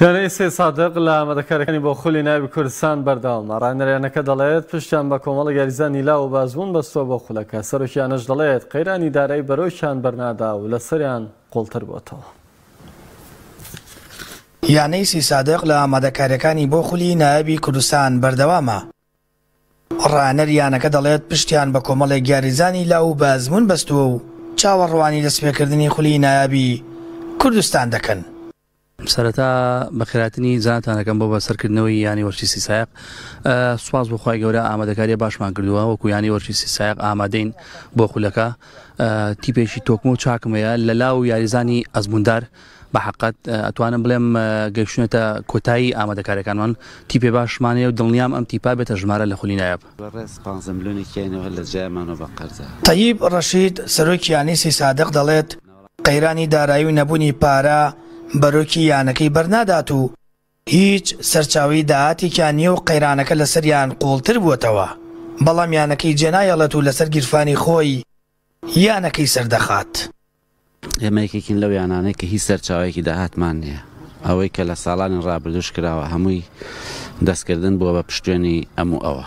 یانەی سەیدسادق لە ئامادەکاریەکانی بۆ خولی نایابی کوردستان بەردەوامە. راهێنەری یانەکە دەڵێت، پشتیان بە کۆمەڵێک یاریزانی لاو و بەئەزموون بەستووە بۆ خولەکە. سەرۆکی یانەش دەڵێت، قەیرانی دارایی بەرۆکیان بەرنادا و لەسەریان قوڵتر بۆتەوە. یانەی سەیدسادق لە ئامادەکاریەکانی بۆ خولی نایابی کوردستان بەردەوامە. ڕاهێنەری یانەکە دەڵێت، پشتیان بە کۆمەڵێک یاریزانی لاو و بەئەزموون بەستووە و چاوەڕوانی دەستپێکردنی خولی نایابی کوردستان دەکەن. سەرەتا بەخێرهاتنی جەنابتان ئەکەم بۆ بەسەرکردنەوەی یانەی وەرزشی سایەق سوپاس بۆ خوای گەورە ئامادەکاریە باشمان کردووە وەکو یانەی وەرزشی سایەق ئامادەین بۆ خولەکە تیپێکی تۆکمە و چاکم هەیە لە لاو یاریزانی ئەزموندار بە حقت ئەتوانم بڵێم گەیشتونەتە کۆتایی ئامادەکاریەکانمان تیپێ باشمان هەیە و دڵنیام ئەم تیپا بێتە ژمارە لە خولی نایاب. بەڕێز پانزە ملیۆنێکیانەوە لە جیامانەوە بە قەرزە. تەیب ڕەشید سەرۆکی یانەی سەیسادق دەڵێت، قەیرانی دارایی و نەبوونی پارە بەرۆکی یانەکەی بەرنادات و هیچ سەرچاوەی داهاتێکیان نییە و قەیرانەکە لەسەریان قووڵتر بووەتەوە، بەڵام یانەکەی جێنایەڵێت و لەسەر گیرفانی خۆی یانەکەی سەردەخات. ئێمە یەکێکین لەو یانانەی کە هیچ سەرچاوەیەکی داهاتمان نییە، ئەوەی کە لە ساڵانی ڕابردووش کراوە هەمووی دەستکردن بووە بە پشتوێنی ئەم و ئەوە،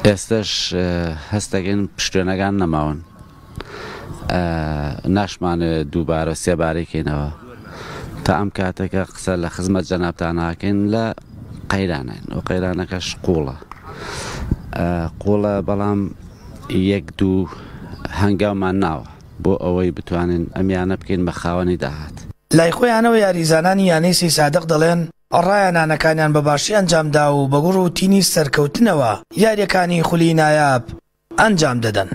ئێستەش هەست دەکەین پشتوێنەکان نەماون. ناشمانەوێت دووبارە سێبارەی کەینەوە تا ئەم کاتێکە قسە لە خزمەت جەنابتان ناکەین لە قەیرانین و قەیرانەکەش قوڵە قوڵە بەڵام یەک دوو هەنگاومان ناوە بۆ ئەوەی بتوانین ئەمیانە بکەین بە خاوەنی داهات. لای خۆیانەوە یاریزانانی یانەی سەیسادق دەڵێن ڕایەنانەکانیان بە باشی ئەنجامدا و بە گوڕ و تینی سەرکەوتنەوە یارییەکانی خولی نایاب ئەنجام دەدەن.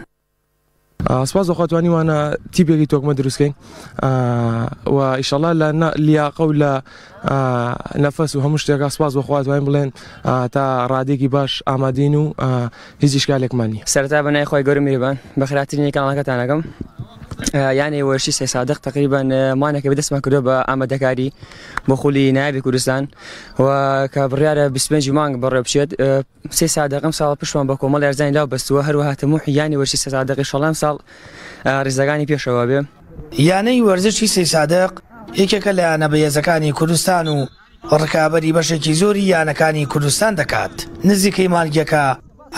سپاس بەخوا توانیمانە تیپێکی تۆکمە دروستکەین و ئیشەڵا لە لیاقە و لە نەفەس و هەموو شتێکا سپاس بەخوا توانین بڵێن تا ڕادێکی باش ئامادەین و هیچ ئیشکالێکمان نییە. سەرەتا بە ناوی خوای گەورە میهرەبان بەخێرهاتنی کەناڵەکەتان ئەکەم. یانەی وەرزشی سەیدسادق تەقریبەن مانێکە بەدەستمان کردووە بە ئامادەکاری بۆ خولی نایابی کوردستان و کە بڕیارە 25 مانگ بەڕێوە بچێت. سەیدسادق ئەمساڵ پشتمان بە کۆمەڵ یارزانی لاو بەستووە، هەروەها تەموحی یانەی وەرزشی سەیدسادق ئیشەڵا ئەمساڵ ڕیزەکانی پێشەوە بێ. یانەی وەرزشی سەیدسادق یەکێکە لە یانە بەهێزەکانی کوردستان و ڕکابەری بەشێکی زۆری یانەکانی کوردستان دەکات، نزیکەی مانگێکە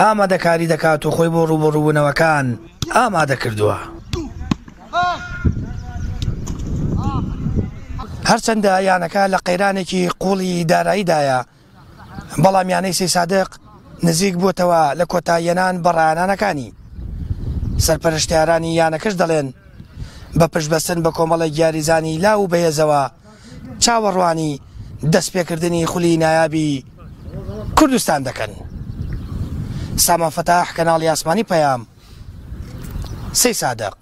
ئامادەکاری دەکات و خۆی بۆ ڕووبەڕووبوونەوەکان ئامادەکردووە. هەرچەندە یانەکە لە قەیرانێکی قووڵی داراییدایە، بەڵام یانەی سەیسادق نزیک بووەتەوە لە کۆتاییەنان بە ڕایانانەکانی. سەرپەرشتیارانی یانەکەش دەڵێن، بە پشتبەستن بە کۆمەڵێک یاریزانی لاو و بەهێزەوە چاوەڕوانی دەستپێکردنی خولی نایابی کوردستان دەکەن. سامان فەتاح، کەناڵی ئاسمانی پەیام، سەیسادق.